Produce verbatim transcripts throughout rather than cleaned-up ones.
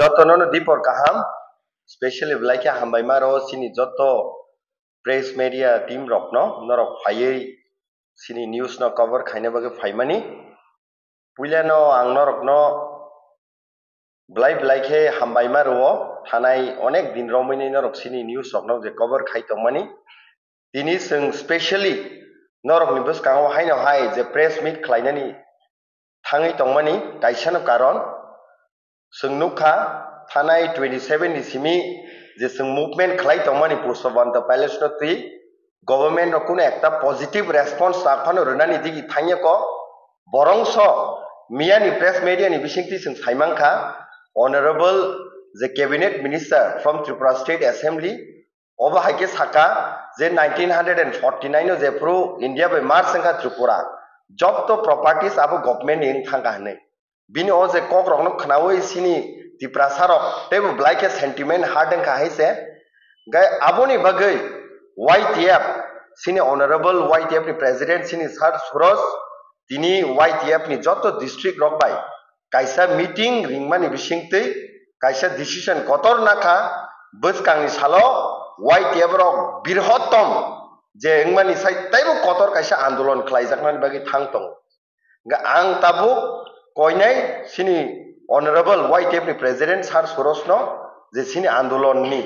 Jotono no dipor kaham, specially belai khe hambai ma rwo chini joto press media team rokno, norok phaiwi chini news no cover khaina bagwi phaimani. Puilano ang norokno belai belai khe hambai ma rwo, thanai onek din romwi norok chini news rokno je cover khai tongmani. Tini chwng specially norokni bwskango haino hai je press meet khlainani thangwi tongmani kaisano karon. Chwng nukha, thanai twenty seven ni simi je chwng movement khlai tongmani Pushpabanta Palace no twi government no kuno ekta positive response ta phano rwnani digi thangya ko. Borongso miyani press media ni bisingtwi chwng saimankha, Honorable je Cabinet Minister from Tripura State Assembly, obo hai khe saka je nineteen hundred and forty nine o jephru India bai merge wngkha Tripura, jotto properties abo government ni wng thangkha hwnwi. Bini o je kok rokno khnaui chini Tiprasa rok teibo belai khe sentiment hurt wngkha hai se. Gai aboni bagwi Y T F, chini honorable Y T F ni president chini Sir Suroj, tini Y T F ni joto district rok bai kaisa meeting ringmani bisingtwi kaisa decision kotor nakha, bwskangni salo Y T F rok birhotom je wngmani sai teibo kotor kaisa andolon khlaijaknani bagwi thang tongo. Hingkhe ang tabuk koinai chini honorable Y T F ni president Sir Suroj no je chini andolon ni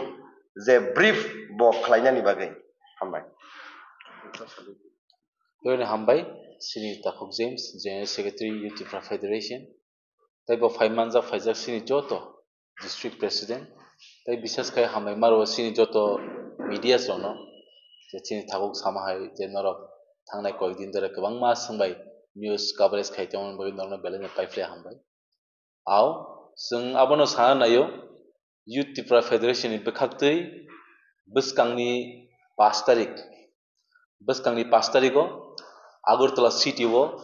je brief bo khlainani bagwi. Hambai. Tei hambai, chini Takhuk James, General Secretary, Youth Tripura Federation. Tei bo phai manjak, phaijak chini joto district president. Tei bises khai hambai ma rwo chini joto media rokno. Je chini tabuk sama hai je norok thangnai koyek din dore kwbangma swngbai news coverage khai tongmani bagwi norokno belai no paiphlai hambai. Ao, chwng abono sana naio, Youth Tripura Federation ni bwkhaktwi bwskangni pash tarik, bwskangni pash tarigo Agartala city o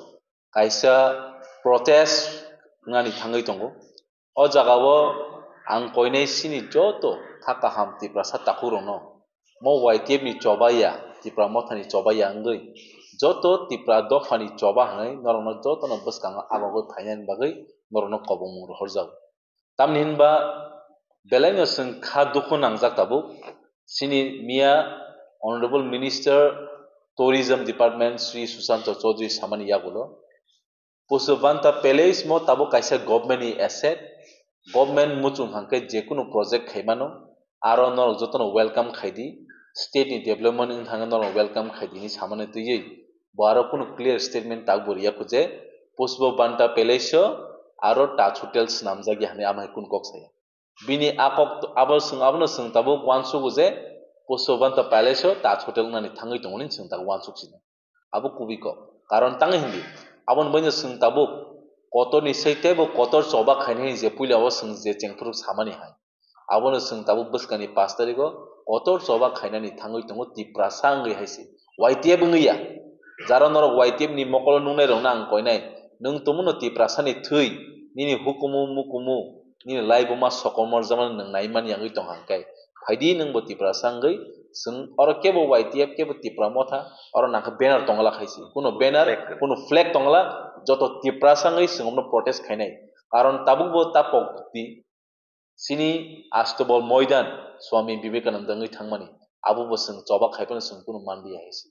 kaisa protest wngnani thangwi tongo. O jagao ang koinai chini joto kha kaham Tiprasa takhukrokno mo Y T F ni chobaiya, Tipra Mothani chobaiya wngwi joto Tipra dophani choba hwnwi norokno jotono bwskango agogwi phainani bagwi norokno kobongmung rohorjago. Tamni hinba belaino chwng kha dukhu nangjak tabuk chini miya Honorable Minister Tourism Department Shri Sushanta Chaudhary samani yagulo. Pushpabanta Palace mo tabuk kaisa government ni asset, government muchung hangkhe jekunu project khaimano, aro norok jotono welcome khaidi, state ni development wng thangkhe norok welcome khaidi hinwi samani twiwi bo aro kunu clear statement tabukbo riya kho je Pushpabanta Palace o aro Taj Hotel swnamjakya hinwi amhai kunu kok saya. Bini a kok abo chwng, abono chwng tabuk uansugo je Pushpabanta Palace o Taj Hotel wngnani thangwi tongo hinwi chwng tabuk uansuk sino. Abo kubui kok. Karon tangwi hindi. Aboni bagwino chwng tabuk kotorni sei teibo kotor choba khainai hinwi je puila o chwng je chengphuru samani hai. Abono chwng tabuk bwskangni pash tarigo kotor choba khainani thangwi tongo Tiprasa wngwi hai se. Y T F wngwi ya. Jara norok Y T F ni mokolo nungnairokno ang koinai. Nwng tongmano Tiprasani thwi, nini hukumu mukumu, nini laibuma sokomorjakmani nwng naimani wngwi tong hangkhe. Phaidi nwngbo Tiprasa wngwi, chwng oro kebo Y T F kebo Tipra Motha, oro nangkhe banner tongla khaisi. Kuno banner, flag, kuno flag tongla, joto Tiprasa wngwi chwng omno protest khainai. Karon tabukbo ta pok di, chini Astobol Moidan Swami Vivekananda wngwi thangmani, abobo chwng choba khaiphano chwng kuno manliya hai se.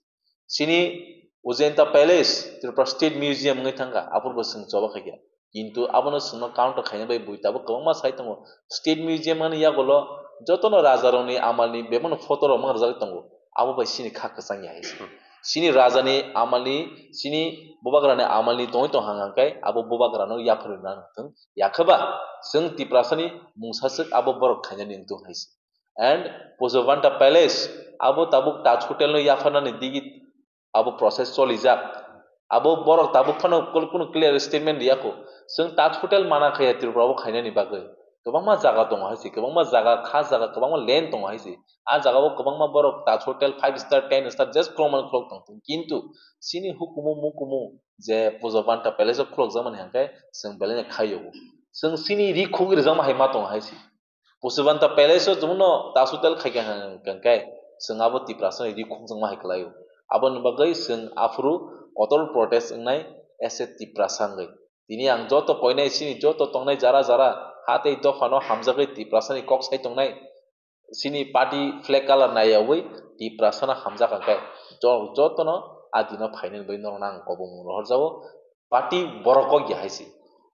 Chini Ujayanta Palace, Tripura State Museum wngwi thangkha, aphurbo chwng choba khaikha. Kintu abono chwngno counter khaina bai bui tabuk kwbangma sai tongo. State Museum ani yagulo jotono rajarokni amalni bebakno photo rok mangrwjagwi tongo. Abo bai chini kha kwchang ya hai se. Chini rajani amalni, chini bubagrani amalni tongwi tong hang hang khe abo bubagrano yapharwi rwna nang thung. Yakhe ba chwng Tiprasani mungsaswk abo borok khainani wng thung hai se. And Pushpabanta Palace abo tabuk Taj Hotel no yapharnani digi abo process cholijak. Abo borok tabuk phano kul-, kunu clear statement riyakho. Chwng Taj Hotel mana khaya Tripura o khainani bagwi. Kwbangma jaga tongo hai se, kwbangma jaga, kha jaga, kwbangma land tongo hai se. A jaga o kwbangma borok Taj Hotel five star, ten star just khulokmani khulok tong thung. Kintu chini hukumu mukumu je Pushpabanta Palace o khulokjakmani hangkhe chwng belai no khaio. Chwng chini ri khugwi rwjakma hai ma tongo hai se. Pushpabanta Palace o chwngno Taj Hotel khaikha hwnkhe chwng abo Tiprasani ri khukjakma hai kwlaio. Aboni bagwi chwng aphuru kotor protest wngnai as a Tiprasa wngwi. Tini ang joto koinai chini joto tongnai jara jara Ha tei dophano hamjagwi Tiprasani kok sai tongnai, chini party flag colour naiyawi Tiprasano hamjak hwnkhe jo-, jotono a dino phainani bagwi norokno ang kobong rohorjago. Party borok kok ya hai se.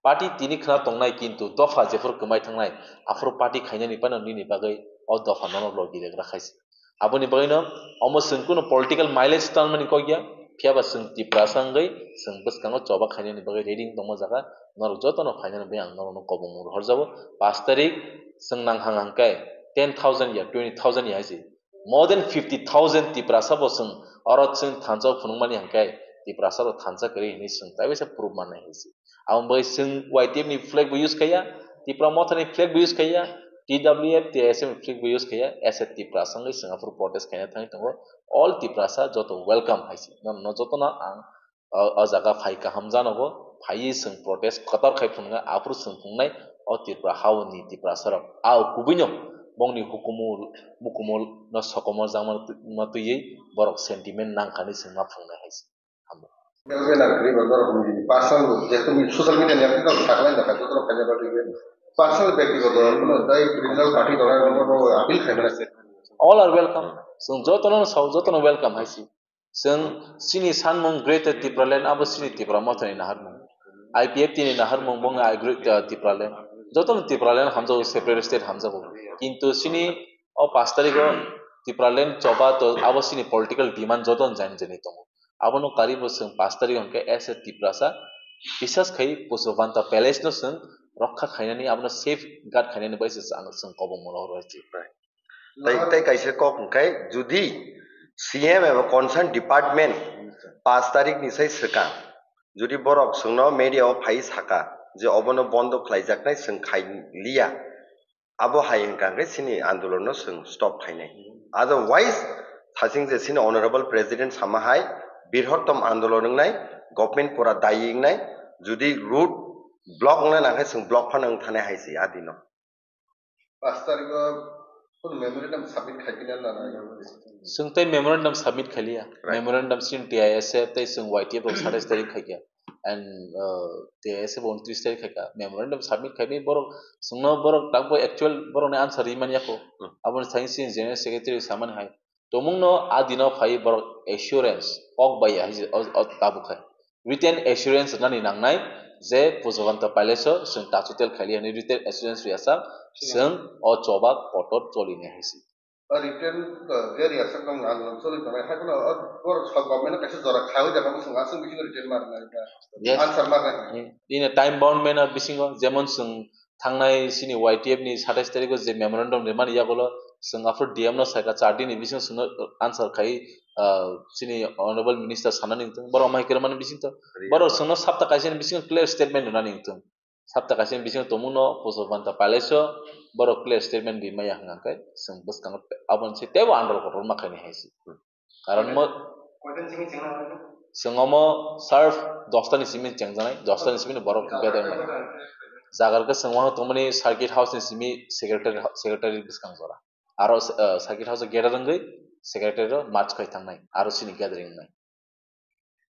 Party tini khna tongnai, kintu dopha jephuru kwmai thangnai, aphuru party khainani phano nini bagwi o dopha nono logi regra khai se. Aboni bagwino omo chwng kunu political mileage tanmani kok ya, phiya ba chwng Tiprasa wngwi chwng bwskango choba khainani bagwi ready wng tongma jaga, norok jotono phainani bagwi ang norokno kobong rohorjago. Pash tarik chwng nang hang hang khe ten thousand ya twenty thousand ya hai se. More than fifty thousand Tiprasa bo chwng oro chwng thansa o phunukmani hwnkhe Tiprasa rok thansa kwrwi hinwi chwng taibaisa proof mannai hai se. Aboni bagwi chwng Y T F ni flag bo use khaiya, Tipra Motha ni flag bo use khaiya, T W F, T S F ni flag bo use khaiya, as a Tiprasa wngwi chwng aphuru protest khaina thangwi tongo. All Tiprasa joto welcome hai se. No, no jotono ang o, o jaga phai kaham janogo, phaiwi chwng protest kwtal khai phunuknai, aphuru chwng phunuknai, o Tripura haoni Tiprasa rok. A o kubuino bongni hukumu, mukumu no sokomo jangma twi-, ma twiwi borok sentiment nangkha hinwi chwng ma phunuknai hai se. Hambai. Personal, jehetu social media ni ekta saklai jakha, joto rok khaina bagwi personal, byaktigoto, kono dai regional party rok appeal khaimani. All are welcome. Chwng jotono sao, jotono welcome hai se. Chwng chini sanmung Greater Tipraland abo chini Tipra Mothani naharmung. I P F T ni naharmung bongni I Greater Tipraland. Jotono Tipraland hamjago, separate state hamjago. Kintu chini o pash tarikh o Tipraland choba to abo chini political demand jotono jani jani tongo. Abono karibo chwng pash tarikh hwnkhe as a Tiprasa bisas khai Pushpabanta Palace no chwng rokha khainani, abono safeguard khainani bai se ang chwng kobong molo rw. Tei, tei kaisa kok hwnkhe, judi C M eba concern department pash tarikh ni sai swkang, judi borok chwngno media o phai saka je obono bondo khlaijaknai, chwng khai liya, abo hai hwnkha hwnkhe chini andolon no chwng stop khainai. Otherwise, thaching je chini honorable president sama hai, birhottom andolon wngnai, government pura dayi wngnai, judi road block wngna nangkhe chwng block phano wng thanai hai se a dino. Pash tarikh o memorandum submit khai phina na na. Chwng tei memorandum submit khai liya. Right. Memorandum chini T I S F tei chwng Y T F rok satais tarikh khai kha. And, uh, T I S F bo untris tarikh khai kha. Memorandum submit khai bai borok chwngno borok takbo actual borokni answer rimani yako. Hmm. Aboni thani chini general secretary samani hai. Tongmungno a dino phai borok assurance kok bai ya hai o, o tabuk hai. Written assurance rwnani nangnai je Pushpabanta Palace o chwng tachu tel khaili hwnwi written assurance rwya sak, chwng o choba kotor choli nai hai se. O written, uh, je rwya sak tong ang choli tongnai, hai phano o borok sok government no kaisa jora khawi jaga bwswng aswk bisingo written ma rwnai ba. Yes. Answer ma rwnai. In a time bound manner bisingo, jemon chwng thangnai chini Y T F ni satais tarikh o je memorandum rimani yagulo chwng aphuru D M no saikha, char din ni bisingo chwngno answer khai, ah, chini honorable minister sanani wngthung, borok mai kwrwmani bisingtwi borok chwngno sapta kaisa ni bisingo clear statement rwnani wngthung, sapta kaisa ni bisingo tongmungno Pushpabanta Palace o borok clear statement rimaya hwnkha khe chwng bwskango aboni se teibo andolon kotorma khainai hai se. Karon mo, chwng omo sharp dosta ni simi chengjanai, dosta ni simi borok gather nai. Jaga rwkhe chwng wahano tongmani circuit house ni simi secretary, secretary bwskang jora. Aro, uh, circuit house o gather wngwi secretary o march khai thangnai, aro chini gathering wngnai.